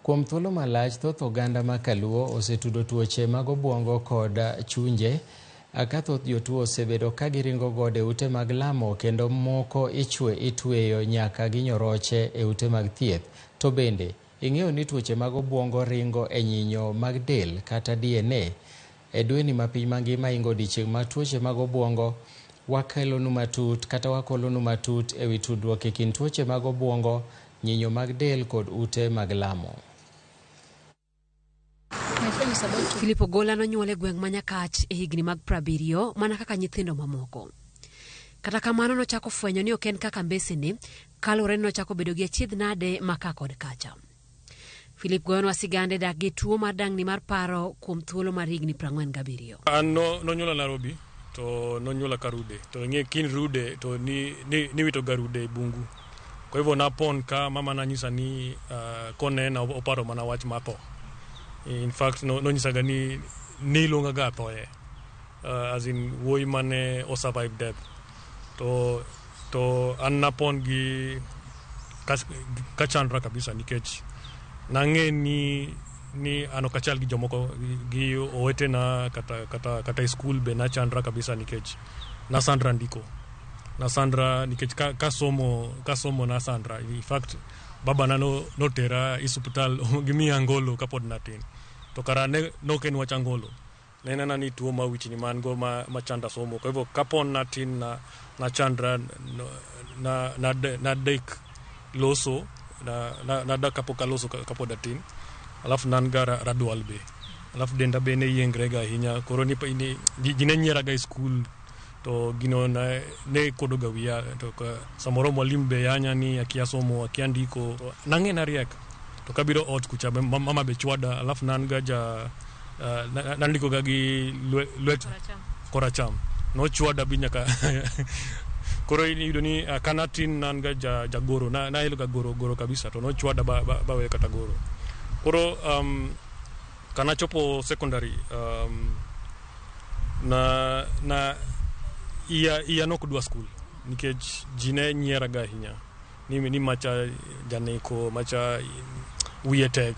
Kuom thuolo malach, thoth oganda ma kaluo osetudo tuoche mag obwongo kod chunje, ka thoth jotuo osebedo ka giringo godo e ute mag lamo kendo moko itweyo nyaka gi nyoroche e ute mag thieth. To bende, ing'eyo ni tuoche mag obwongo ringo e nyinyo mag del kata DNA. E dweni ma piny mangima ingo odiechieng' mag tuoche mag obwongo, wakelonu matut kata wakolonu matut e wi tudruok e kind tuoche mag obwongo, nyinyo mag del kod ute mag lamo. Philip Ogola nonyuol e gweng' ma Nyakach e higni mag 70 mana kaka nyithindo mamoko. Kata kamano nochako fwenyo ni ok en kaka mbesene kaluwore ni nochako bedo gi achiedh nade ma ka kod kacha. Philip goyonwa sigande dak gi tuo mar dang'ni mar paro kuom thuolo mar higni 47. An nonyuola Nairobi to nonyuola Karude to ing'e kin rude to ni niwito ga rude e bungu. Kwa hivyo napon ka mama nanyisa ni konena oparo mana wach mar tho. In fact nonyisaga ni niluonga ga athoye. As in wuoyi mane o survive death. To an napon gi ka chandra kabisa nikech nang'e ni an ok achal gi jomoko gi owetena kata e skul be nachandra kabisa nikech nasandra ndiko. Nasandra nikech ka somo nasandra. In fact babana notera e osiptal gimiya angolo kapod natin. To kara ne nok en wach angolo. Ne en mana ni tuo ma wichni ma an go ma chanda somo. Kwa hivyo kapon natin na chandra na dek loso na dak kapok aloso kapod atin. Alafu nan ga radwal be. Alafu denda be ne yiengre ga ahinya. Koro ni ji ne nyiera ga e skul to gino ne kodo ga wiya to samoro mwalimu be yanya ni akia somo akia ndiko. To nang'e nariek. To kabiro ot kucha be mama be chwada. Alafu nan ga ja nandiko ga gi lwet koracham. Nochwada bi nyaka koro iyudo ni kanatin nan ga jagoro nahero ga goro kabisa to nochwada ba weyo kata goro. Koro kanachopo secondary na iya nok dwa skul nikech ji ne nyiera ga ahinya ni macha janeko macha wiye tek.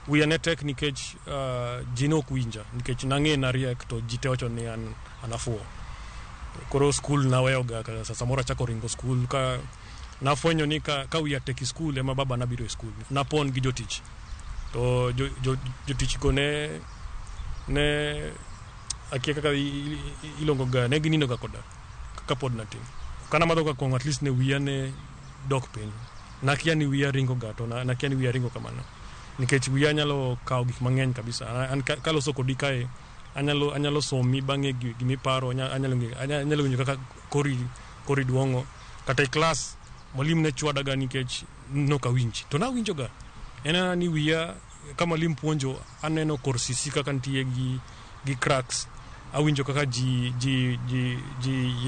Wiya ne tek nikech ji ne ok winja nikech nang'e nariek to ji te wacho ni an afuwo. Koro skul naweyo ga samoro achako ringo skul ka nafwenyo ni ka wiya tek e skul ema baba nabiro e skul. Napon gi jotich to jotich go ne akia kaka iluongo ga ne ginindo ga koda kapod natin. Kana madho ga kong'o at least ne wiya ne dok piny. Nakia ni wiya ringo ga to nakia ni wiya ringo kamano. Nikech wiya nyalo kawo gik mang'eny kabisa. An kaloso kodi kae anyalo somi bang'e gimiparo anyalo winjo kaka kori duong'o. Kata e klas mwalimu ne chwada ga nikech nok awinj. To nawinjo ga. En mana ni wiya ka mwalimu puonjo aneno kor sisi kaka nitie gi cracks. Awinjo kaka ji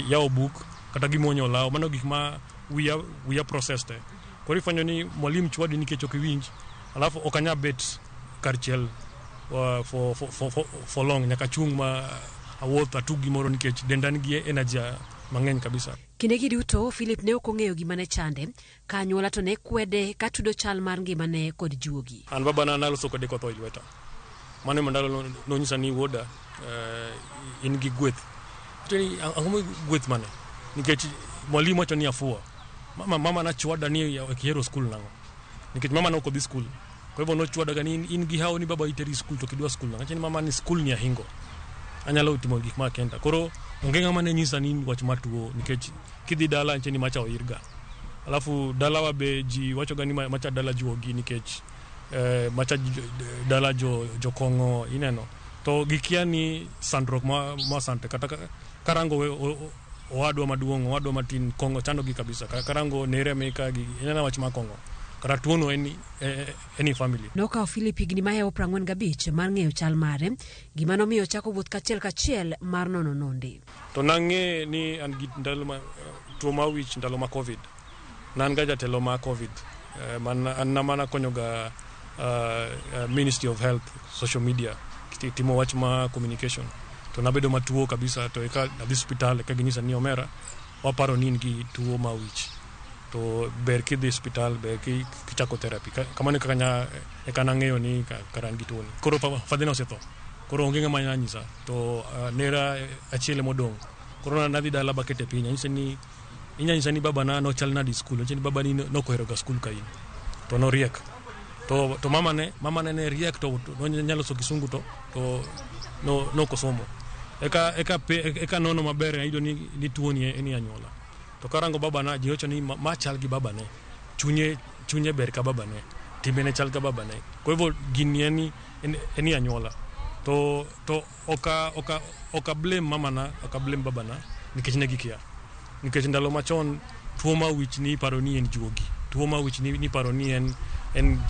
yawo buk kata gimuonyo olaw. Mano gik ma wiya process te. Koro ifwenyo ni mwalimu chwadi nikech ok iwinj. Alafu ok anyal bet kar chiel for long nyaka chung' ma awuoth atug gimoro nikech denda nigi energy mang'eny kabisa. Kindegi duto Philip ne ok ong'eyo gima ne chande, ka anyuola to ne kwede ka tudo chal mar ngimane kod juogi. An babana naloso kode kotho e lweta. Mano ema ndalo nonyisa ni wuoda in gi gweth. To ni ang'o gweth mane? Nikech mwalimu wacho ni afuwa. Mama nachwada ni ok ihero skul nang'o? Nikech mama ne ok odhi skul. Kwa hivyo nochwada ga ni in gi hawo ni baba iteri skul to kidwa skul nang'o? Awacho ni mama ni skul ni ahingo. Anyalo timo gik ma kenda. Koro onge ng'ama ne nyisa ni wach mar tuo nikech kidhi dala anche ni macha oirga. Alafu dalawa be ji wacho ga ni macha dala juogi nikech macha dala jokong'o ineno. To gikia ni sandruok ma sante kata karango owadwa maduong' owadwa matin kong'o chando gi kabisa. Karango nere meka gi ineno wach mar kong'o. Kata tuono en family. Nokawo Philip higni mahewo 45 mar ng'eyo chal mare, gima nomiyo ochako wuoth kachiel kachiel mar nono nonde. To nang'e ni an gi ndalo ma tuo mar wich ndalo ma COVID. Nan ga jatelo ma COVID. An mana konyo ga Ministry of Health, social media, timo wach ma communication. To nabedo matuo kabisa to eka adhi osiptal eka ginyisa ni omera waparo ni in gi tuo mar wich. To ber kidhi osiptal, ber kichako therapy. Kamano e kaka eka nang'eyo ni kara an gi tuoni. Koro fadhina osetho. Koro onge ng'ama nyalo nyisa. To nera achiel emodong'. Koro nadhi dala bakete piny. Anyise ni inya nyisa ni babana nochal nade e skul. Anyise ni babani nokohero ga skul ka in. To noriek. To mamane ne riek to nonyalo loso kisungu to nokosomo. Eka nono maber ayudo ni tuoni en e anyuola. To karango babana, ji wacho ni ma chal gi babane. Chunye ber ka babane. Timbene chal ka babane. Kwa hivyo gini en e anyuola. To oka blame mamana, oka blame babana nikech ne gikia. Nikech ndalo machon tuo ma wich ni iparo ni en juogi. Tuo ma wich ni iparo ni en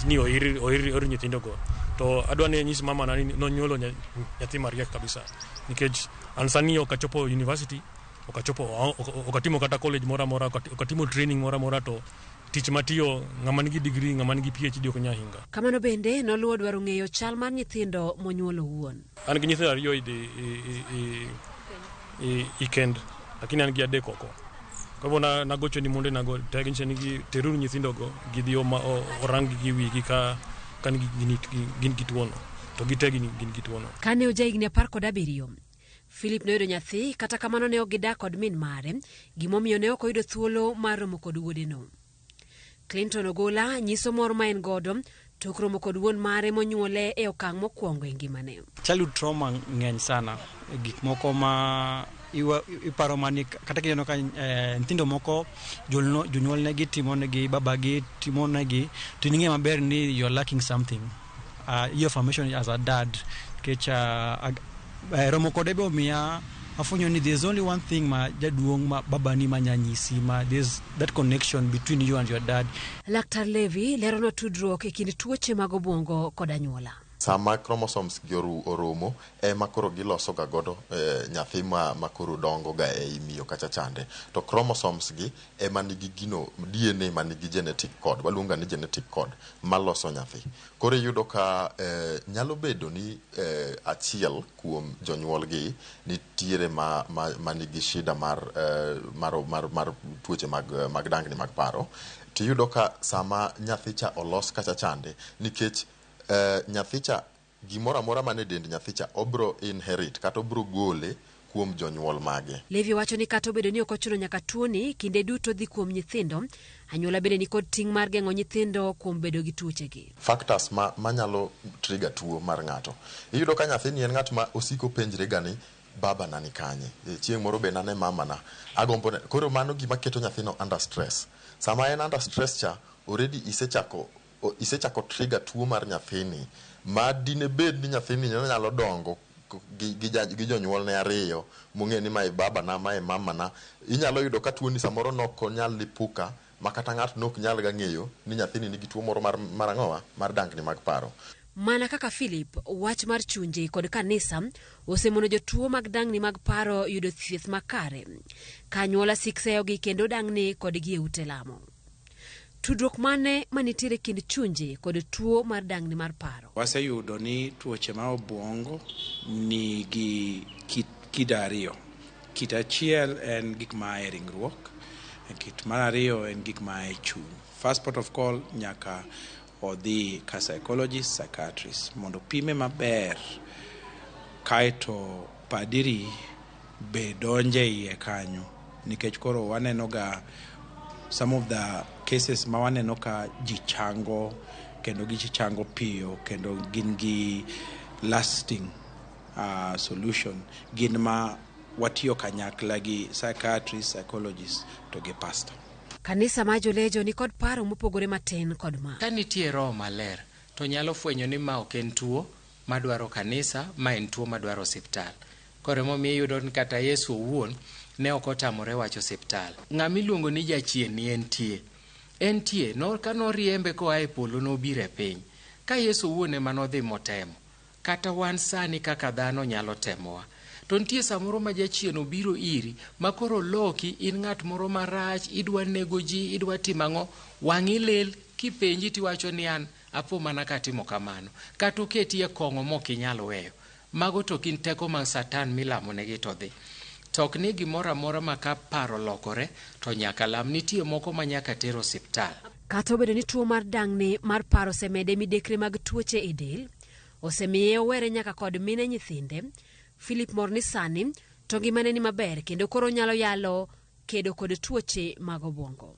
ni oir nyithindogo. To adwa ni anyis mamana ni nonyuolo nyathi mariek kabisa. Nikech an sani ok achopo university, ok achopo, ok atimo kata college moro amora, ok atimo training moro amora, to tich matiyo ng'ama nigi degree, ng'ama nigi PhD ok nyal hinga. Kamano bende noluwo dwaro ng'eyo chal mar nyithindo monyuolo owuon. An gi nyithindo ariyo i kend, lakini an gi adek oko. Kwa hivyo nagocho ni monde nago te ni teruru nyithindogo gidhi orang gi wigi ka gin gi tuono. To gite gin gi tuono. Kane ojahigni 17, Philip noyudo nyathi, kata kamano ne ok gidak kod min mare, gimomiyo ne ok oyudo thuolo mar romo kod wuodeno. Clinton Ogola nyiso mor ma en godo tok romo kod wuon mare monyuole e okang' mokwongo e ngimane. Childhood trauma ng'eny sana, gik moko ma iparo mani kata kineno ka nyithindo moko jonyuolnegi timonegi, babagi timonegi, to in ing'eyo maber ni you're lacking something. Your formation as a dad, nikech romo kode be omiya afwenyo ni there's only one thing ma jaduong' ma babani ma nyanyisi, ma there's that connection between you and your dad. Laktar Levi leronwa tudruok e kind tuoche mag obwongo kod anyuola. Sama chromosomes gi oromo ema koro giloso ga godo nyathi ma koro dongo ga ei miyo kacha chande. To chromosomes gi ema nigi gino DNA ma nigi genetic code, waluongo ni genetic code maloso nyathi. Koro iyudo ka nyalo bedo ni achiel kuom jonyuol gi nitiere ma nigi shida mar tuoche mag dangni mag paro. Tiyudo ka sama nyathi cha olos kacha chande, nikech nyathicha gimoro amora mane dend nyathicha obro inherit kata obro gole kuom jonyuol mage. Levi wacho ni kata obedo ni ok ochuno nyaka tuoni kinde duto dhi kuom nyithindo, anyuola bende nikod ting' mar geng'o nyithindo kuom bedo gi tuochegi. Factors manyalo trigger tuo mar ng'ato. Iyudo ka nyathini en ng'at ma osiko penjre ga ni baba na ni kanye, chieng' moro be nane mama na, agombo ne. Koro mano gima keto nyathino under stress. Sama en under stress cha, already isechako trigger tuo mar nyathini ma dine bed ni nyathini nyalo dongo gi jonyuolne ariyo mong'e ni mae baba na, mae mama na. Inyalo yudo ka tuoni samoro nok onyal lipuka ma kata ng'ato nok nyal ga ng'eyo ni nyathini nigi tuo moro mar ang'owa mar dangni mag paro. Mana kaka Philip, wach mar chunje kod kanisa osemono jotuo mag dangni mag paro yudo thieth makare. Ka anyuola sik seyogi kendo dangni kodgi e ute lamo. Tudruok mane manitiere kind chunje kod tuo mar dangni mar paro? Waseyudo ni tuoche ma obwongo nigi kido ariyo. Kit achiel en gik ma e ringruok, kit mar ariyo en gik ma e chuny. First port of call nyaka odhi ka psychologist, psychiatrist mondo pime maber, kaeto padiri be donje iye kanyo, nikech koro waneno ga some of the cases ma waneno ka ji chango kendo gichango piyo kendo gin gi lasting solution, gin ma watiyo kanyakla gi psychiatrist, psychologist to gi pastor. Kanisa mar Jolejo ni kod paro mopogore matin kod ma. Ka nitie roho maler to nyalo fwenyo ni ma ok en tuo madwaro kanisa, ma en tuo madwaro osiptal. Koro emomiyo iyudo ni kata Yesu owuon ne ok otamore wach osiptal. Ng'ama iluongo ni jachien ni entie. Entie, ka noriembe koa e polo nobiro e piny. Ka Yesu owuon ema nodhi motemo. Kata wan sani kaka dhano nyalo temowa. To nitie samoro ma jachien obiro iri ma koro loki in ng'at moro marach, idwa nego ji, idwa timo ang'o, wang'i lil, kipenji tiwacho ni an apo mana katimo kamano. Kata oketi e kong'o mok inyal weyo. Mago to gin teko mag Satan milamonegi to dhi. To ok ni gimoro amora ma ka paro lokore to nyaka lam, nitie moko ma nyaka ter osiptal. Kata obedo ni tuo mar dang'ni mar paro osemede midekre mag tuoche e del, osemiye owere nyaka kod mine nyithinde, Philip mor ni sani to ngimane ni maber kendo koro onyalo yalo kedo kod tuoche mag obwongo.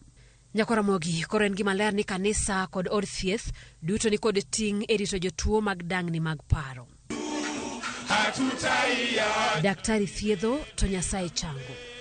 Nyakwaramogi, koro en gima ler ni kanisa kod od thieth duto ni kod ting' e rito jotuo mag dang'ni mag paro. Daktari thiedho to Nyasaye chango.